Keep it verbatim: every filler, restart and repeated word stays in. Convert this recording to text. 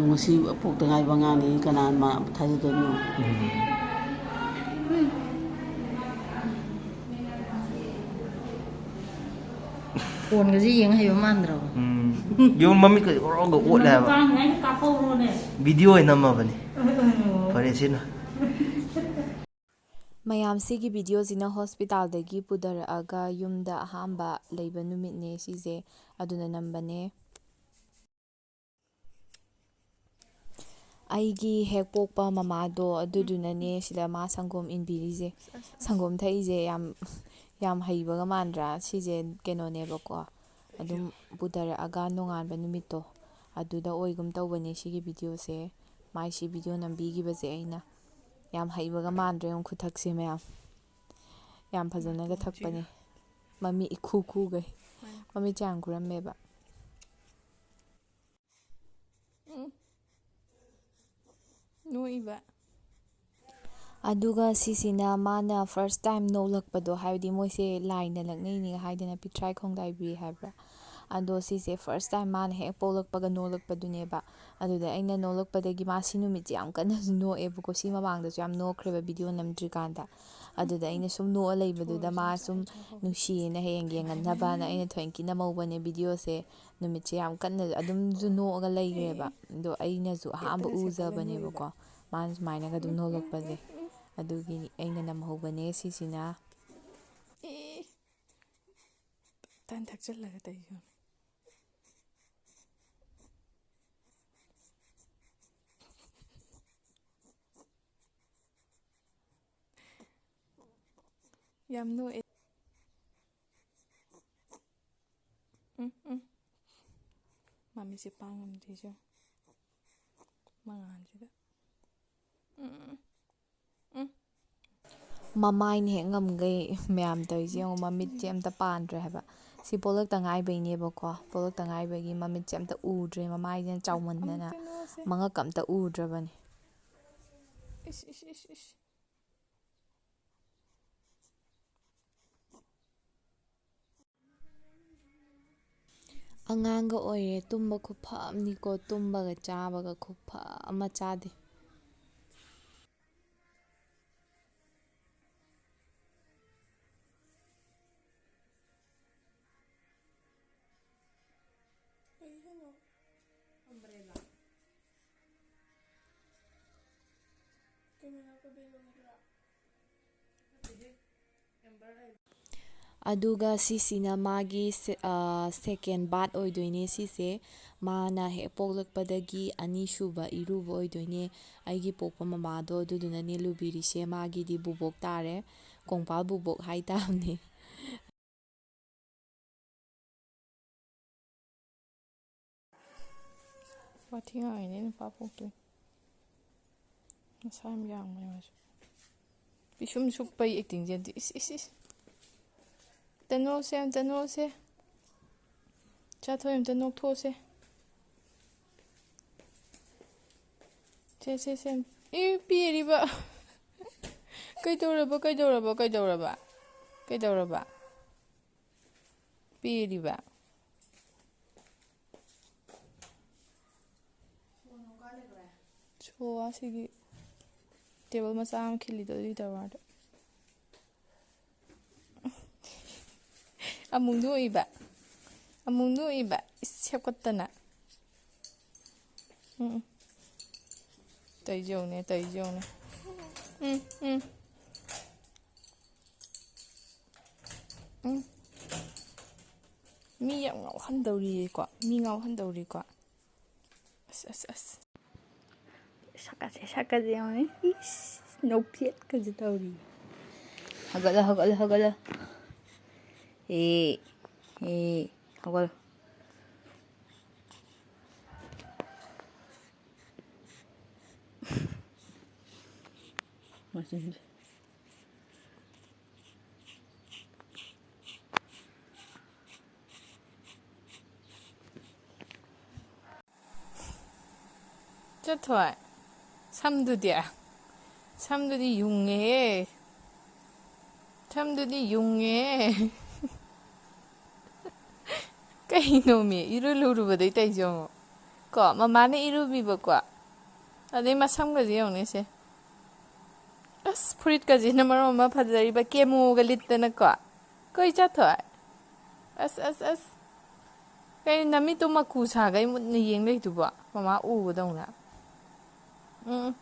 ꯉꯁꯤ ꯄꯣꯛꯇ ꯉꯥꯏꯕ ꯑꯉꯥꯡꯅꯤ, ꯀꯅꯥꯅ ꯃꯥ ꯊꯥꯖꯗꯣꯏꯅꯣ? ꯐꯣꯟꯒꯁꯦ ꯌꯦꯡ ꯍꯩꯕ ꯃꯥꯟꯗ꯭ꯔꯣ? ꯎꯝ꯫ ꯌꯨꯝ ꯃꯃꯤꯠꯀꯁꯦ ꯑꯣꯔꯣꯒ ꯑꯣꯠꯂꯦ ꯍꯥꯏꯕ꯫ ꯚꯤꯗꯤꯑꯣ ꯑꯣꯏꯅ ꯅꯝꯃꯕꯅꯤ꯫ ꯐꯔꯦ ꯁꯤꯅ꯫ ꯃꯌꯥꯝ, ꯁꯤꯒꯤ ꯚꯤꯗꯤꯑꯣꯁꯤꯅ ꯍꯣꯁꯄꯤꯇꯥꯜꯗꯒꯤ ꯄꯨꯊꯔꯛꯑꯒ ꯌꯨꯝꯗ ꯑꯍꯥꯟꯕ ꯂꯩꯕ ꯅꯨꯃꯤꯠꯅꯦ ꯁꯤꯁꯦ, ꯑꯗꯨꯅ ꯅꯝꯕꯅꯦ꯫ ꯑꯩꯒꯤ ꯍꯦꯛ ꯄꯣꯛꯄ ꯃꯃꯥꯗꯣ ꯑꯗꯨꯗꯨꯅꯅꯦ ꯁꯤꯗ ꯃꯥ ꯁꯪꯒꯣꯝ ꯏꯟꯕꯤꯔꯤꯁꯦ꯫ ꯁꯪꯒꯣꯝ ꯊꯛꯏꯁꯦ ꯌꯥꯝ, ꯌꯥꯝ ꯍꯩꯕꯒ ꯃꯥꯟꯗ꯭ꯔꯥ? ꯁꯤꯁꯦ ꯀꯩꯅꯣꯅꯦꯕꯀꯣ, ꯑꯗꯨꯝ ꯄꯨꯊꯔꯛꯑꯒ ꯅꯣꯡꯉꯥꯟꯕ ꯅꯨꯃꯤꯠꯇꯣ ꯑꯗꯨꯗ ꯑꯣꯏꯒꯨꯝ ꯇꯧꯕꯅꯦ ꯁꯤꯒꯤ ꯚꯤꯗꯤꯑꯣꯁꯦ꯫ ꯃꯥꯏ ꯁꯤ ꯚꯤꯗꯤꯑꯣ ꯅꯝꯕꯤꯈꯤꯕꯁꯦ ꯑꯩꯅ꯫ ꯌꯥꯝ ꯍꯩꯕꯒ ꯃꯥꯟꯗ꯭ꯔꯥ ꯌꯦꯡꯉꯨ ꯈꯨꯊꯛꯁꯦ ꯃꯌꯥꯝ꯫ ꯌꯥꯝ ꯐꯖꯅꯒ ꯊꯛꯄꯅꯦ꯫ ꯃꯃꯤꯠ ꯏꯈꯨ ꯈꯨꯒꯩ꯫ ꯃꯃꯤꯠꯁꯦ ꯌꯥꯝ ꯈꯨꯔꯝꯃꯦꯕ꯫ ꯎꯝ꯫ ꯅꯣꯛꯏꯕ꯫ ꯑꯗꯨꯒ ꯁꯤꯁꯤꯅ ꯃꯥꯅ first time ꯅꯣꯛꯂꯛꯄꯗꯣ, ꯍꯥꯏꯕꯗꯤ ꯃꯣꯏꯁꯦ ꯂꯥꯏꯅ ꯂꯛꯅꯩꯅꯦ ꯍꯥꯏꯗꯅ ꯄꯤꯊ꯭ꯔꯥꯏ ꯈꯣꯡꯗꯥꯏꯕꯤ ꯍꯥꯏꯕ꯭ꯔꯥ? ꯑꯗꯣ ꯁꯤꯁꯦ first time ꯃꯥꯅ ꯍꯦꯛ ꯄꯣꯛꯂꯛꯄꯒ ꯅꯣꯛꯂꯛꯄꯗꯨꯅꯦꯕ꯫ ꯑꯗꯨꯗ ꯑꯩꯅ ꯅꯣꯛꯂꯛꯄꯗꯒꯤ ꯃꯥ ꯁꯤ ꯅꯨꯃꯤꯠꯁꯦ ꯌꯥꯝ ꯀꯟꯅꯁꯨ ꯅꯣꯛꯑꯦꯕꯀꯣ꯫ ꯁꯤ ꯃꯃꯥꯡꯗꯁꯨ ꯌꯥꯝ ꯅꯣꯛꯈ꯭ꯔꯦꯕ ꯚꯤꯗꯤꯑꯣ ꯅꯝꯗ꯭ꯔꯤꯀꯥꯟꯗ꯫ ꯑꯗꯨꯗ ꯑꯩꯅ ꯁꯨꯝ ꯅꯣꯛꯑ ꯂꯩꯕꯗꯨꯗ ꯃꯥ ꯁꯨꯝ ꯅꯨꯡꯁꯤꯌꯦꯅ ꯍꯌꯦꯡ ꯌꯦꯡꯍꯟꯅꯕꯅ ꯑꯩꯅ ꯊꯑꯣꯏꯀꯤ ꯅꯝꯍꯧꯕꯅꯦ ꯚꯤꯗꯤꯑꯣꯁꯦ꯫ ꯅꯨꯃꯤꯠꯁꯦ ꯌꯥꯝ ꯀꯟꯅ ꯑꯗꯨꯝꯁꯨ ꯅꯣꯛꯑꯒ ꯂꯩꯈ꯭ꯔꯦꯕ꯫ ꯑꯗꯣ ꯑꯩꯅꯁꯨ ꯑꯍꯥꯟꯕ ꯎꯖꯕꯅꯦꯕꯀꯣ, ꯃꯥꯅ ꯁꯨꯃꯥꯏꯅꯒ ꯑꯗꯨꯝ ꯅꯣꯛꯂꯛꯄꯁꯦ꯫ ꯑꯗꯨꯒꯤ ꯑꯩꯅ ꯅꯝꯍꯧꯕꯅꯦ ꯁꯤꯁꯤꯅ꯫ ꯑꯦ, ꯇꯟ ꯊꯛꯆꯜꯂꯒ ꯇꯧꯏꯁꯦ ꯌꯦꯡꯉꯨ꯫ ꯌꯥꯝ ꯅꯣꯛꯑꯦ꯫ ꯎꯝ, ꯎꯝ꯫ ꯃꯃꯤꯠꯁꯦ ꯄꯥꯡ ꯉꯝꯗ꯭ꯔꯤꯁꯦ ꯌꯦꯡꯉꯨ꯫ ꯃꯉꯥꯜꯁꯤꯗ꯫ ꯎꯝ, ꯎꯝ, ꯎꯝ꯫ ꯃꯃꯥꯏꯅ ꯍꯦꯛ ꯉꯝꯈꯩ ꯃꯌꯥꯝ ꯇꯧꯔꯤꯁꯦ ꯌꯦꯡꯉꯨ, ꯃꯃꯤꯠꯁꯦ ꯑꯝꯇ ꯄꯥꯟꯗ꯭ꯔꯦ ꯍꯥꯏꯕ꯫ ꯁꯤ ꯄꯣꯛꯂꯛꯇ ꯉꯥꯏꯕꯩꯅꯦꯕꯀꯣ, ꯄꯣꯛꯂꯛꯇ ꯉꯥꯏꯕꯒꯤ ꯃꯃꯤꯠꯁꯦ ꯑꯝꯇ ꯎꯗ꯭ꯔꯦ, ꯃꯃꯥꯏꯁꯤꯅ ꯆꯥꯎꯃꯟꯗꯅ ꯑꯃꯨꯛꯇ ꯅꯣꯛꯑꯁꯦ꯫ ꯃꯉꯛꯀ ꯑꯝꯇ ꯎꯗ꯭ꯔꯕꯅꯤ꯫ ꯏꯁ, ꯏꯁ, ꯏꯁ, ꯏꯁ꯫ ꯑꯉꯥꯡꯒ ꯑꯣꯏꯔꯦ, ꯇꯨꯝꯕ ꯈꯨꯐ ꯑꯃꯅꯤꯀꯣ, ꯇꯨꯝꯕꯒ ꯆꯥꯕꯒ ꯈꯨꯐ ꯑꯃ ꯆꯥꯗꯦ꯫ ꯀꯩ ꯍꯥꯏꯅꯣ? Umbrella꯫ ꯀꯩꯅꯣ, ꯀꯩꯗꯧꯔꯒꯦ? ꯑꯗꯨꯒ ꯁꯤꯁꯤꯅ ꯃꯥꯒꯤ ꯁꯦ-, ꯑ, second bath ꯑꯣꯏꯗꯣꯏꯅꯦ ꯁꯤꯁꯦ꯫ ꯃꯥꯅ ꯍꯦꯛ ꯄꯣꯛꯂꯛꯄꯗꯒꯤ ꯑꯅꯤꯁꯨꯕ ꯏꯔꯨꯕ ꯑꯣꯏꯗꯣꯏꯅꯦ꯫ ꯑꯩꯒꯤ ꯄꯣꯛꯄ ꯃꯃꯥꯗꯣ ꯑꯗꯨꯗꯨꯅꯅꯦ ꯂꯨꯕꯤꯔꯤꯁꯦ꯫ ꯃꯥꯒꯤꯗꯤ ꯕꯨꯕꯣꯛ ꯇꯥꯔꯦ꯫ ꯀꯣꯡꯄꯥꯜ ꯕꯨꯕꯣꯛ ꯍꯥꯏ ꯇꯥꯕꯅꯦ꯫ ꯋꯥꯊꯤ ꯉꯥꯡꯉꯤꯅꯦ, ꯅꯨꯄꯥ ꯄꯣꯛꯇꯣꯏꯅꯦ꯫ ꯃꯁꯥ ꯌꯥꯝ ꯌꯥꯡꯕꯅꯦ ꯃꯥꯁꯨ꯫ ꯄꯤꯁꯨꯝ ꯁꯨꯛꯄꯩ acting ꯁꯦ ꯑꯝꯇ, ꯏꯁ, ꯏꯁ, ꯏꯁ꯫ ꯑꯝꯇ ꯅꯣꯛꯁꯦ, ꯑꯝꯇ ꯅꯣꯛꯁꯦ꯫ ꯆꯥꯊꯣꯏ ꯑꯝꯇ ꯅꯣꯛꯊꯣꯛꯑꯁꯦ꯫ ꯁꯦ, ꯁꯦ, ꯁꯦ꯫ ꯏ, ꯄꯦꯔꯤꯕ꯫ ꯀꯩꯗꯧꯔꯕ, ꯀꯩꯗꯧꯔꯕ, ꯀꯩꯗꯧꯔꯕ? ꯀꯩꯗꯧꯔꯕ? ꯄꯦꯔꯤꯕ꯫ ꯁꯣ ꯑꯁꯤꯒꯤ table ꯃꯆꯥ ꯑꯃ ꯈꯤꯜꯂꯤꯗꯣ ꯑꯗꯨꯒꯤ ꯇꯧꯔꯗ꯫ ꯑꯃꯨꯛ ꯅꯣꯛꯏꯕ꯫ ꯑꯃꯨꯛ ꯅꯣꯛꯏꯕ꯫ ꯏꯁ, ꯁꯦꯞꯀꯠꯇꯅ꯫ ꯎꯝ, ꯎꯝ꯫ ꯇꯧꯔꯤꯁꯦ ꯌꯦꯡꯉꯨꯅꯦ, ꯇꯧꯔꯤꯁꯦ ꯌꯦꯡꯉꯨꯅꯦ꯫ ꯎꯝ, ꯎꯝ꯫ ꯎꯝ꯫ ꯃꯤ ꯌꯥꯝ ꯉꯥꯎꯍꯟꯗꯧꯔꯤꯀꯣ꯫ ꯃꯤ ꯉꯥꯎꯍꯟꯗꯧꯔꯤꯀꯣ꯫ ꯑꯁ, ꯑꯁ, ꯑꯁ꯫ ꯁꯛꯀꯁꯦ, ꯁꯛꯀꯁꯦ ꯌꯦꯡꯉꯨꯅꯦ꯫ ꯏꯁ, ꯅꯣꯛꯐꯦꯠꯀꯁꯦ ꯇꯧꯔꯤ꯫ ꯍꯧꯒꯠꯂꯣ, ꯍꯧꯒꯠꯂꯣ, ꯍꯧꯒꯠꯂꯣ꯫ ꯑꯦ, ꯑꯦ, ꯍꯧꯒꯠꯂꯣ꯫ ꯃꯆꯤꯟꯁꯦ꯫ ꯆꯠꯊꯣꯏ, ꯁꯝꯗꯨꯗꯤ, ꯁꯝꯗꯨꯗꯤ ꯌꯨꯡꯉꯦꯍꯦ, ꯁꯝꯗꯨꯗꯤ ꯌꯨꯡꯉꯦꯍꯦ꯫ ꯀꯩꯅꯣꯃꯤ, ꯏꯔꯨ ꯂꯨꯔꯨꯕꯗꯩ ꯇꯧꯏꯁꯦ ꯌꯦꯡꯉꯣ꯫ ꯀꯣ, ꯃꯃꯥꯅ ꯏꯔꯨꯕꯤꯕꯀꯣ꯫ ꯑꯗꯩ ꯃꯁꯝꯒꯁꯦ ꯌꯦꯡꯉꯨꯅꯦ ꯁꯦ꯫ ꯑꯁ, ꯐꯨꯔꯤꯠꯀꯁꯤꯅ ꯃꯔꯣꯟ ꯑꯃ ꯐꯖꯔꯤꯕ, ꯀꯦꯃꯣꯒ ꯂꯤꯠꯇꯅꯀꯣ꯫ ꯀꯩ ꯆꯥꯊꯣꯛ? ꯑꯁ, ꯑꯁ, ꯑꯁ꯫ ꯀꯩꯅꯣ ꯅꯃꯤꯠꯇꯣ ꯃꯀꯨ ꯁꯥꯈꯩ ꯃꯨꯟꯅ ꯌꯦꯡ ꯂꯩꯗꯨꯕꯣ? ꯃꯃꯥ ꯎꯒꯗꯧꯅ꯫ ꯎꯝ,